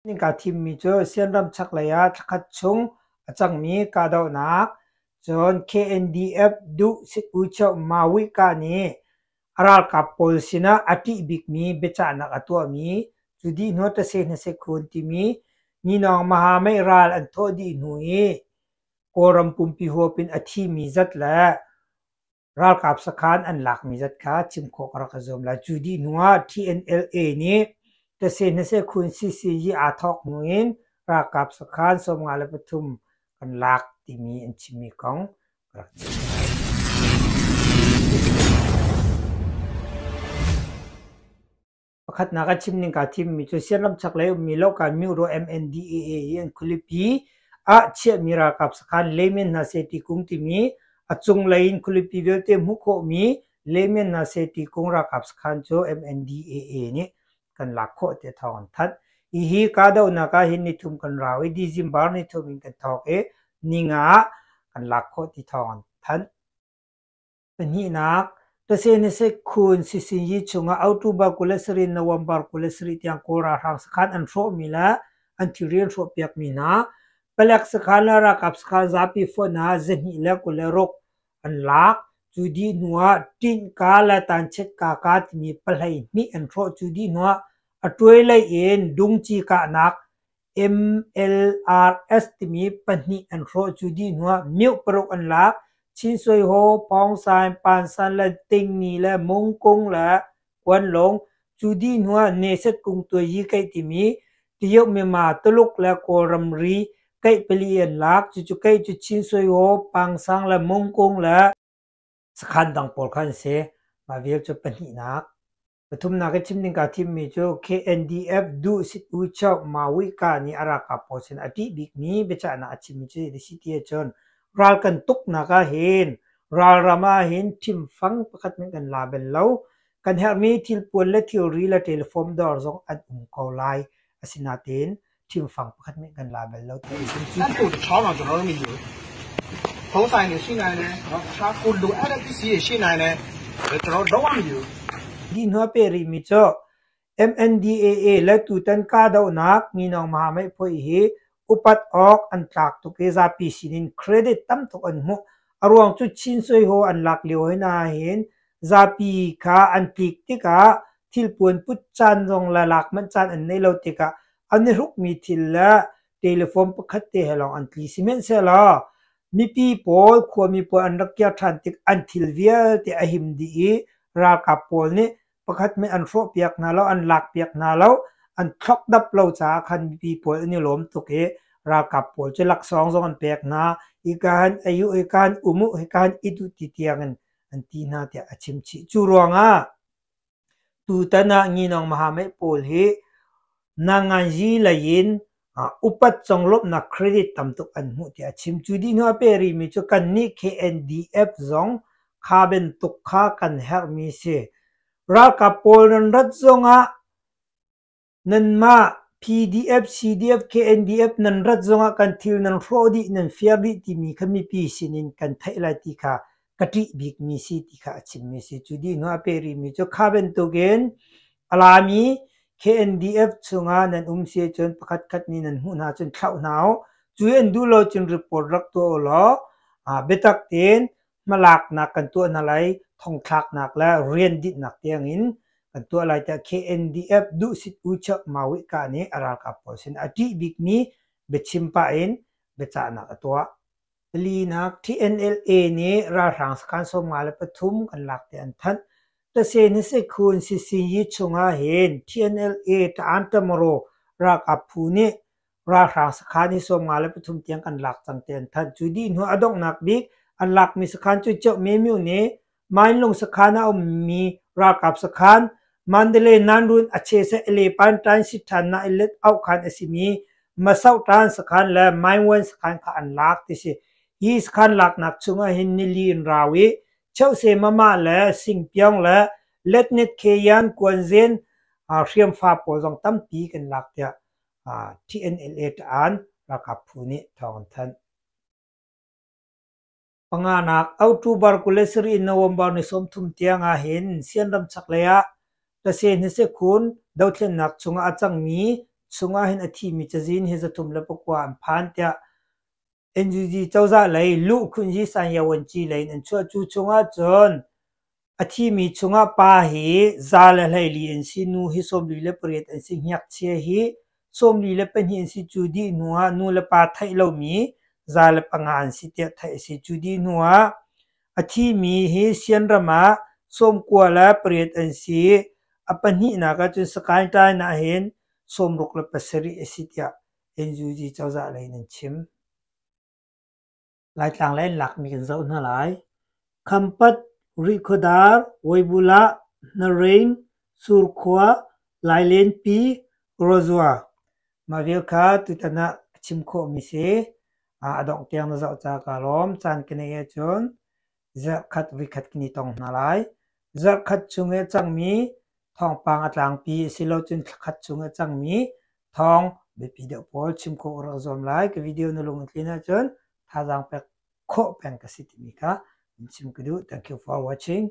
Kaa thimmi cu Sianram chaklei ah thlakhat chung a cangmi kahdohnak, cun KNDF duh Uchoh Mawika nih a ralkap pawl sinah a ṭih bikmi biacahnak a tuahmi, cu dih hnu Tase Hnasekhun timi Ninawng Mahamei ral an thawh dih hnu i Kawlram pumpi huap in a thimi zat le Ralkap sakhan an lakmi zat kha chim khawh ka rak i zuam lai. Cu dih hnu ah TNLA nih Tase Hnasekhun CCG aa thawk hnu in ralkap sakhan 53 kan lak timi an chimmi kong ka rak chim lai. Pakhatnak a chim ning kaa thimmi cu Sianram chaklei ummi Lohkan Myuro MNDAA i an khualipi ah chiahmi ralkap sakhan Laymen hna seh ti kung timi a cunglei in khualipi vialte hmuh khawhmi Laymen hna seh ti kung ralkap sakhan cu MNDAA nih kan lak khawh tiah thawng an thanh. Hihi kahdohnak ah hin nithum kan rau i December nithum in kan thawk i ninga ah kan lak khawh ti thawng an thanh. Pahnihnak, Tasenasekhun sisinyi chungah October 27 in November 27 tiang Kawl ralhrang sakhan an hrawhmi le an thilri an hrawhpiakmi hna, palek sakhan le ralkap sakhan zapi fonh ah 226 an lak. Cu dih hnu ah Ṭinhka le Tanchetkaka timi 12 an hrawh. Cu dih hnu ah a ṭuailei in Dungci kahnak MLRS timi pahnih an hrawh. Cu dih hnuah mioh paruk an lak. Chinsuihaw, Pawngsain, Pansan le Tingni le Mungkung le Kuanlung. Cu dih hnuah Neset kungtuai Yikeih timi Tiyok Myanmar, Tuluk le Kawl ramri keih pali an lak. Cucu keih cu Chinsuihaw, Pangsang le Mungkung le sakhan dang pawl kha an si. Mah vial cu pahnihnak. Pathumnak i chim ding kaa thimmi cu KNDF duh sit u Choh Mawika nih a ralkap pawl sin a ṭih bikmi biacahnak a chimmi cu a si ti ahcun ral kan tuknak ahhin ralram ahhin thimfang pakhat hmanh kan la bal lo. Kan herhmi thilpuan le thilri le telephone dawr zong an um ko lai. Asinain thimfang pakhat hmanh kan la bal lo ti a chim. 咱做的超上多少没有？头三的新来呢，他过六二的必须新来呢，这老老没有。 Dih hnu a peh rihmi cu MNDAA le tutan kahdohnak Nginawng Mahamei phuai hi upat awk an tlak tuk i zapi sinin credit tam tuk an hmuh. A ruang cu Chin Sui-ho an lak lio hin ahhin zapi kha an tlik tikah thilpuan put caan zong le lak manh caan an neih lo tikah an i hrukmi thil le telephone pakhat te he lawng an tli. Sihmanhsehlaw mipi pawl, khuami pawl an rak kir ṭhan tik an thil vialte a him dih i ralkap pawl nih pakhat hmanh an hrawhpiak hna lo, an lakpiak hna lo, an thlokdap lo caah khan mipi pawl an i lawm tuk i ralkap pawl cu laksawng zong an pek hna. Hika han ei u, hika han um u, hika han it u ti tiang in an ti hna tiah a chim chih. Cu ruangah tutan ah Nginawng Mahameh pawl hi Nanganzi lei in upat conglawmhnak credit tam tuk an hmuh tiah a chim. Cu dih hnu a peh rihmi cu kannih KNDF zong kha bantuk kha kan herhmi si. Ralkap pawl nan rat zongah Nanmah PDF, CDF, KNDF nan rat zongah kan thil nan hrawh dih, nan fir dih timi kha mipi sinin kan theih lai ti kha ka ṭih bikmi si ti kha a chimmi si. Cu dih hnu a peh rihmi cu kha bantukin a lami KNDF chungah nan um si ahcun pakhatkhat nih nan hmuh hna cun thlauh hna u. Cu i an duh lo cun report rak tuah u law biatak tein hmalaknak kan tuah hna lai, thongthlaknak le rian dinhnak tiangin kan tuah lai tiah KNDF duhsit U Chak Mawika nih a ralkap pawl sin a ṭih bikmi biachim pah in biacahnak a tuah. Palinak TNLA nih ralhrang sakhan 53 kan lak tiah an thanh. Tase Hnasekhun Sisinyi chungah hin TNLA Ta'an Tamaraw ralkap phu nih Ralhrang sakhan hi 53 tiang kan lak cang ti an thanh. Cu dih hnu a donghnak bik an lakmi sakhan cu Ceukmemyu nih Mainlung sakhan ah a ummi ralkap sakhan Mandalay Nanrun Achese Elepan Tan Sithan Na Ilet Auhkhan a simi Masauhtan sakhan le Mainwan sakhan kha an lak ti si. Hi sakhan laknak chungah hin nili in rau i Cheuse Mama le Singpiong le Letnet Kheyan Kuanzen hriamfa pawl zong tampi kan lak tiah TNLA ṭaan ralkap phu nih thawng an thanh. Panganak, October 27 in November ni 30 tiang ahhin Sianram chaklei ah Tase Hnasekhun dothlennak chungah a cangmi chungah hin a thimi cazin hi 309 an phan tiah NUG cozah lei luhkhunzi Sanyawanci lei in an chuah. Cu chungah cun a thimi chungah pa hi 114 an si, nu hi 48 an si, ngakchia hi 42 an si. Cu dih hnu ah nu le pa theih lomi 105 an si tiah theih a si. Cu dih hnu ah a thimi hi Sianram ah 98 an si. A pahnihnak ahcun Sakaing ah hin 67 a si tiah NUG cozah lei in an chim. Laitlang lei in lakmi kan zoh hna lai. Khampat, Rihkhawdar, Weibulah, Hnaring, Surkhua, Lailenpi, Rozua. Mah vial kha tutan ah ka chim khawhmi si. A dongh tiang na zoh ca kaa lawm. Caan ka neih ahcun zarhkhat voikhat kan i tong hna lai. Zarhkhat chung i a cangmi thawngpang a tlangpi asilocun thlakhat chung i a cangmi thawng biapi deuh pawl chim khawh ka rak zuam lai. Ka video na lung a tlin ahcun thazaang pek khawh peng ka si timi kha in chim ka duh. Thank you for watching.